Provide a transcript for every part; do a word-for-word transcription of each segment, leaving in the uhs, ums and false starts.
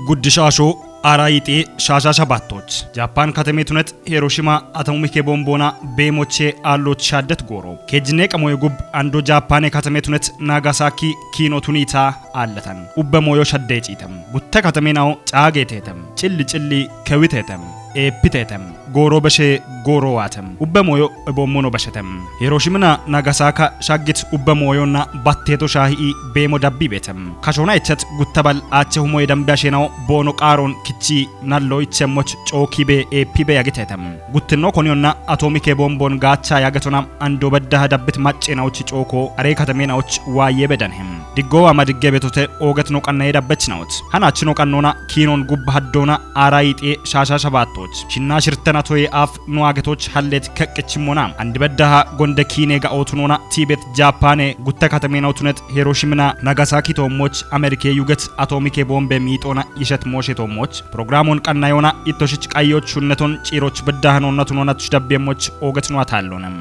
ጉድሻሾ አራይጤ ሻሻ ሸባቶች ጃፓን ከተሜቱነት ሄሮሺማ አቶሚኬ ቦምቦና ቤሞቼ አሎች ሻደት ጎሮ ኬጅኔ ቀሞየ ጉብ አንዶ ጃፓኔ ከተሜቱነት ናጋሳኪ ኪኖ ቱኒታ አለተን ኡበ ሞዮ ሸዴ ጪተም ጉተ ከተሜናው ጫጌቴተም ጭል ጭሊ ከዊቴተም ኤፒቴተም ጎሮ በሼ ጎሮ ዋተም ኡበ ሞዮ እቦሞኖ በሸተም ሄሮሺምና ናጋሳካ ሻግት ኡበ ሞዮና ባቴቶ ሻሂኢ ቤሞ ደቢ ቤተም ከሾና የቸት ጉተበል አቸ ሁሞ የደንቢያ ሼናው ቦኖ ቃሮን ክቺ ናሎ ይቸሞች ጮኪ ቤ ኤፒ ቤ ያግቴተም ጉትኖ ኮኒዮና አቶሚኬ ቦምቦን ጋቻ ያገቶና አንዶ በዳህ ደብት ማጬናዎች ጮኮ አሬ ከተሜናዎች ዋዬ በደንህም ድጎዋ ማድገ ቤቶተ ኦገት ኖ ቀና የዳበች ናውት ሀናች ኖ ቀኖና ኪኖን ጉብ ሀዶና አራይጤ ሻሻ ሸባቶች ሽና ሽርተና ቶዬ አፍ ኖ አገቶች ሀሌት ከቅችም ሆና አንድ በዳሃ ጎንደ ኪኔ ጋኦቱን ሆና ቲቤት ጃፓኔ ጉተ ከተሜናውቱነት ሄሮሺምና ናጋሳኪ ቶሞች አሜሪኬ ዩገት አቶሚኬ ቦምቤ ሚጦና ይሸት ሞሼ ቶሞች ፕሮግራሙን ቀና የሆና ኢቶሽች ቀዮች ሹነቶን ጪሮች በዳህኖነቱን ሆናቶች ደቤሞች ኦገት ኖ አታሎንም።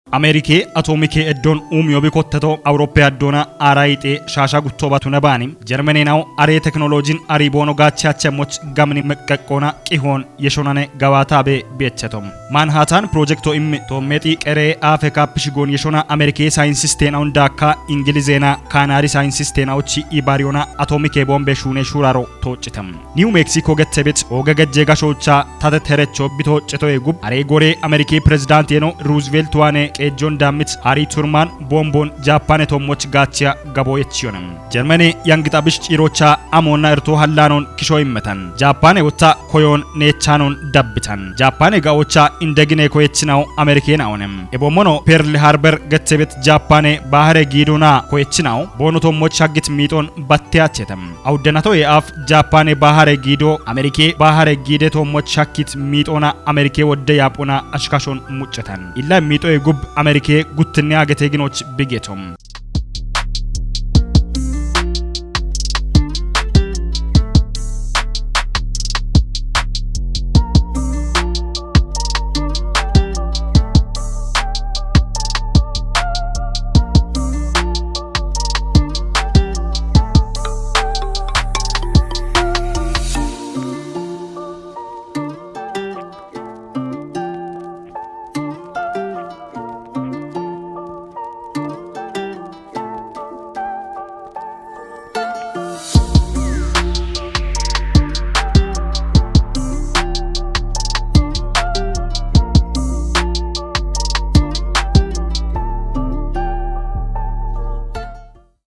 አሜሪኬ አቶሚኬ እዶን ኡም ዮቢ ኮተቶ አውሮፓ ያዶና አራይጤ ሻሻ ጉቶባቱ ነባኒ ጀርመኔናው አሬ ቴክኖሎጂን አሪቦኖ ጋቻቸሞች ጋምኒ መቀቆና ቂሆን የሾናነ ገባታ ቤ ቤቸቶም ማንሃታን ፕሮጀክቶ ኢም ቶሜጢ ቀሬ አፌ ካፕሽጎን የሾና አሜሪኬ ሳይንሲስቴናውን ዳካ እንግሊዜና ካናሪ ሳይንሲስቴናዎች ኢባሪዮና አቶሚኬ ቦምቤ ሹኔ ሹራሮ ቶጭተም ኒው ሜክሲኮ ገተቤት ኦገ ገጄ ጋሾቻ ታተ ተረቾ ቢቶ ጭቶ የጉብ አሬ ጎሬ አሜሪኬ ፕሬዝዳንት የኖ ሩዝቬልት ዋኔ ቄጆን ዳምት ሃሪ ቱርማን ቦምቦን ጃፓን የቶሞች ጋቺያ ገቦ የችዮንም ጀርመኔ ያንግጣ ብሽ ጪሮቻ አሞና እርቶ ሀላኖን ኪሾ ይመታን ጃፓን የወታ ኮዮን ኔቻኖን ደብታን ጃፓን የጋዎቻ እንደግኔ ኮየችናው አሜሪኬን አውንም የቦሞኖ ፔርል ሃርበር ገተቤት ጃፓኔ ባህረ ጊዱና ኮየችናው ቦኖ ቶሞች ሀግት ሚጦን ባቴያቸተም አውደናቶ የአፍ ጃፓኔ ባህረ ጊዶ አሜሪኬ ባህረ ጊዴ ቶሞች ሻኪት ሚጦና አሜሪኬ ወደ ያጶና አሽካሾን ሙጭተን ኢላ ሚጦ የጉብ አሜሪኬ ጉትኔ አገቴግኖች ብጌቶም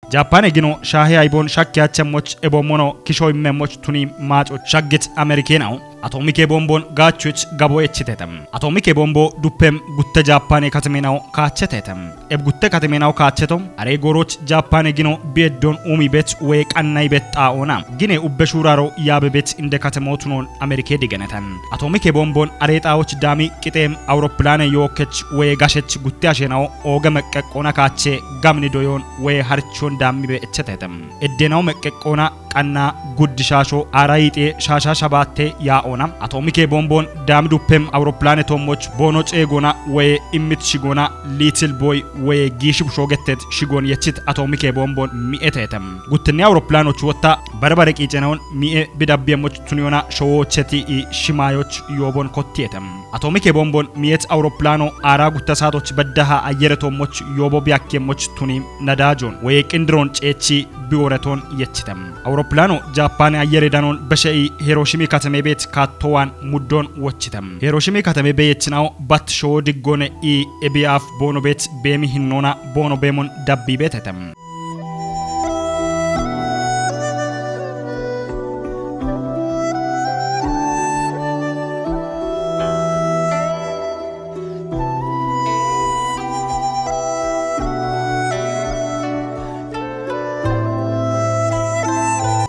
ጃፓን የግኖ ሻሄ አይቦን ሻኪያቸሞች እቦሞኖ ኪሾ ይመሞች ቱኒ ማጮች ሻግት አሜሪኬ ነው። አቶሚኬ ቦምቦን ጋቾች ገቦ የችቴተም አቶሚኬ ቦምቦ ዱፔም ጉተ ጃፓን የከተሜናው ካቸቴተም ኤብ ጉተ ከተሜናው ካቸቶም አሬ ጎሮች ጃፓን የግኖ ቤዶን ኡሚ ቤት ወይ ቀናይ ቤት ጣኦና ግኔ ኡበ ሹራሮ ያበ ቤት እንደ ከተሞቱኖን አሜሪኬ ድገነተን አቶሚኬ ቦምቦን አሬ ጣዎች ዳሚ ቅጤም አውሮፕላነ የወከች ወይ ጋሸች ጉቴ አሼናው ኦገ መቀቆና ካቼ ጋምኒ ዶዮን ወይ ሀርቾን ዳሚ ቤ እቸቴተም እዴናው መቀቆና ቀና ጉድ ሻሾ አራይጤ ሻሻ ሸባቴ ያኦና አቶሚኬ ቦምቦን ዳምዱፔም አውሮፕላን ቶሞች ቦኖ ጬጎና ወይ እምት ሽጎና ሊትል ቦይ ወይ ጊሽብ ሾገቴት ሽጎን የችት አቶሚኬ ቦምቦን ሚኤቴተም ጉትኔ አውሮፕላኖች ወታ በርበረ ቂጨነውን ሚኤ ብዳቤሞች ቱንዮና ሸዎቸቲ ሽማዮች ዮቦን ኮቴተም አቶሚኬ ቦምቦን ሚኤት አውሮፕላኖ አራ ጉተሳቶች በዳሃ አየረ ቶሞች ዮቦ ቢያኬሞች ቱኒ ነዳጆን ወይ ቅንድ ron ceechi biworeton yechite. Awuropilaano Jaappaane ayyere danon beshe'i Hiroshimi katame beet kaattowan muddon wochite. Hiroshimi katame beyechinaw bat showo diggone i ebiyaaf boono beet beemi hinnoona boono beemon dabbi beetete.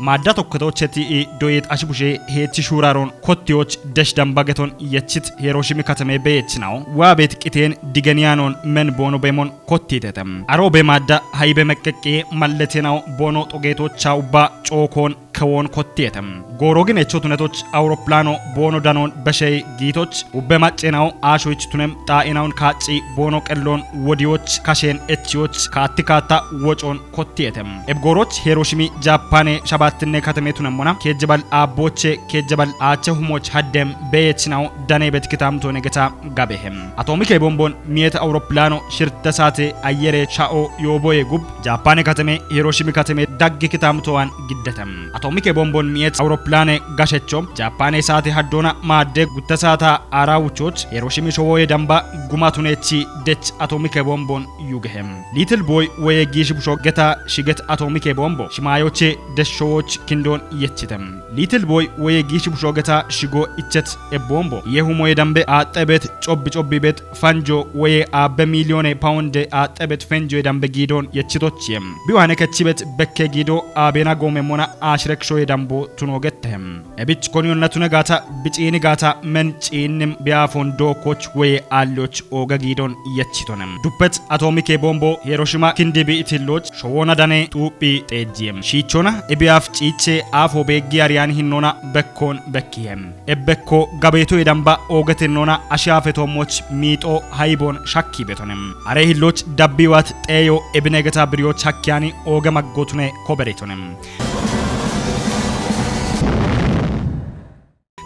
Maadda tokketocheti i doyet ashi bushe heechi shuuraron kottiyoch desh damba geton yechit Hiroshimi katame beyechinaw waa beet qiten digeniyanon men boono beemon kottitete. Aro be maadda haybe meqqeqqi malletenaw boono xogeetocha ubba cookon kewon kottiyete. Gooro gin echo tunetoch awuropilaano boono danon beshey giitoch ubbe maccenaw aashoyich tunem xaa'enawun kaacci boono qellon wodiyoch kashen echiyoch kaatti kaatta wocon kottiyete. Ebgooroch Hiroshimi Jaappaane shabaattinne katame tunemmona keejjebal aabboche keejjebal aache humoch haddem beyechinaw dane bet kitamto negeta gabehe. Atomike bombon miyet awuropilaano shirte saate ayyere sha'o yooboye gub Jaappaane katame Hiroshimi katame daggi kitamtowan giddete. Atomike bombon miyet awuropilaane gashecho Jaappaane saate haddona maadde gutta saata aara wuchoch Hiroshimi showoye damba guma tunechi dech atomike bombon yugehe. Little Boy woye giish busho geta shiget atomike bombo shimayoche desh showoch kindon yechite. Little Boy woye giish busho geta shigo ichet ebombo ye humoye dambe aaxxe bet cobbi cobbi bet fanjo woye aabbe miliyone pawunde aaxxe bet fenjoye dambe giidon yechitochie. Biwane kechi bet bekke giido aabena goome mona aashirekshoye dambo tuno gette. Ebich koniyonna tune gaata biciini gaata men ciinnim biyaafon dookkoch woye aalliyoch ooga giidon yechitone. Duppet atomike bombo Hiroshima kindi bi itilloch showona dane xuuphi xeejjie. Shiichona ebiyaaf ciiche aafo beeggi ariyani hinnona bekkon bekkihe. Ebbekko gabeetoye damba oogetennoona ashe aafetoommoch miixo haybon shakki betone. Are hilloch dabbiwat xeeyo ebinegeta biriyoch hakkiyani ooge maggotune koberetone.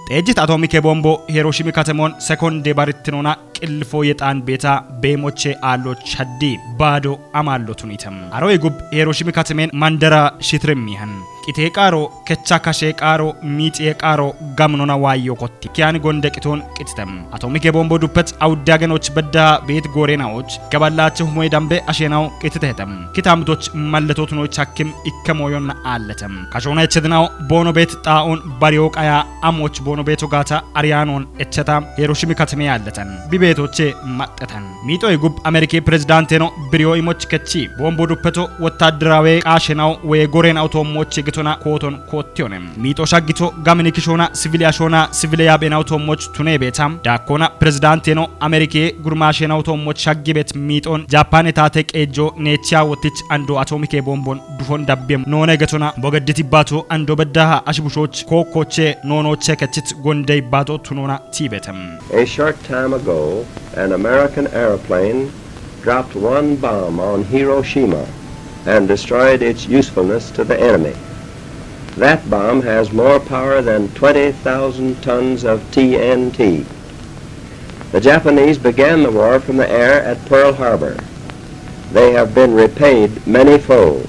Xeejjit atomike bombo Hiroshimi katemon sekonde barittinona qillifo yexan beeta beemoche aallo chaddi baado amallo tunite. Aroy gub Hiroshimi katemen mandara shitrim mihan. Qite qaaro, kecha kashe qaaro, miixiye qaaro gamnona waayyo kotti. Kiyani gonde qiton qitite. Atomike bombo duppet awudde agenoch bedda beet goorenawoch, keballache humoy dambe ashenaw qititete. Kitamtoch malletotunoch hakkim ikke moyonna aallete. Kashona echedinaw boono beet xaa'on bariyo qaya amoch boono beeto gaata ariyanon echeta Hiroshimi katame aalleten. Bibeetoche maxxeten. Miixoy gub Ameriki pirezidaanteno biriyo imoch kechi. Bombo duppeto wotaaddiraawe qaashenaw weye goren awutoommoch yegitona kooton koottiyone. Miixo shaggito gamini kishona sivile ashona sivile yaaphena awutoommoch tune beeta. Daakkona pirezidaanteno Ameriki gurmaashena awutoommoch shaggibet miixon Jaappaane taate qeejjo neechiya wotich ando atomike bombon dufon dabbiyem noone getona bogedditi baato ando beddaha ashibushoch kookkoche noonoche kechit gondey baato tunona tiibetem. A short time ago, an American airplane dropped one bomb on Hiroshima and destroyed its usefulness to the enemy. That bomb has more power than twenty thousand tons of T N T. The Japanese began the war from the air at Pearl Harbor. They have been repaid many fold,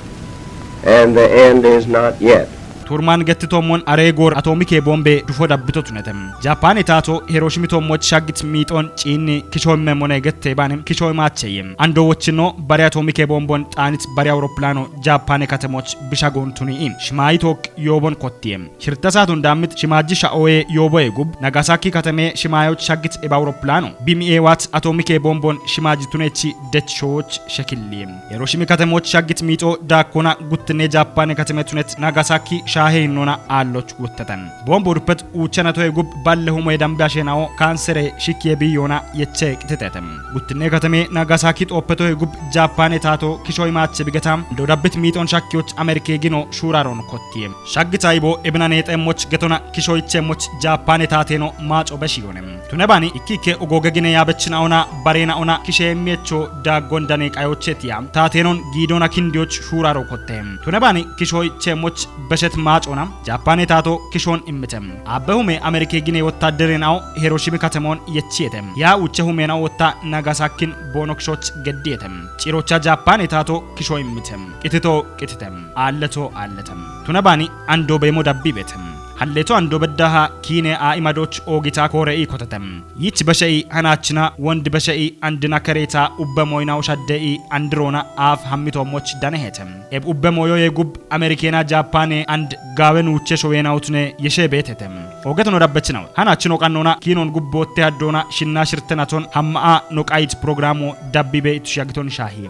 and the end is not yet. Turman gettitommon are goor atomike bombe dufo dabbito tunetem. Jaappaane taato Hiroshimi tommoch shaggit miixon ciinni kisho imme mone gette baanim kisho imaacheyem. Ando wochino bare atomike bombon xaanit bare awuropilaano Jaappaane katemoch bishagon tuni'im. Shimaayi took yoobon kottiyem. Shirta saatun daammit shimajji sha'oye yooboye gub Nagasaki katame shimayoch shaggit eba awuropilaano. Bimi'eewat atomike bombon shimajji tunechi dech shooch shekilliyem. Hiroshimi katemoch shaggit miixo daakkona guttinne Jaappaane katame tunet Nagasaki shaahe hinnona aalloch guttatan. Bombo duppet uuchana toye gub balle humoye dambe ashenawo kaansere shikkiye biiyona yeche qititetem. Guttinne katame Nagasaki xooppe toye gub Jaappaane taato kisho imaache bigeta do dabbit miixon shakkiyoch Amerike gino shuuraron kottiyem. Shaggita ibo ebina neexeemmoch getona kisho icheemmoch Jaappaane taateno maaco beshiyone. Tune baani ikkikke ogooge gine yaabechina'ona bareena'ona kishe emmiyecho daaggon dane qayochetiya taateenon giidona kindiyoch shuuraro kotte. Tune baani kisho icheemmoch beshet Maacoona Jaappaane taato kishoon immite. Abbe hume Ameerike gine wottaaddere nao Hiroshimi katemoon yechiyetem. Yaa uche hume nao wotta Nagasakin boono kishoch geddiyete. Cirocha Jaappaane taato kisho immite. Qitito qitite. Aalleto aallete. Tuna baani ando beemo dabbiibete. Halleeto ando beddaha kiine aa imadooch oogita koore ii kotete. Yich beshe'i hanaachina wondi beshe'i andina kereeta ubbe mooyina ushadde'i andiroona aaf hammitoommoch danehete. Eb ubbe mooyoye gub Ameerikeena Jaappaane and gaawe nuuche showeenawutune yeshee beetete. Oogetono dabbechinaw. Hanaachino qannoona kiinoon gubbootte haddoona shinnaa shirtenaton hamma'a no qayit pirogiraamo dabbiibe ittushiyagiton shaahi.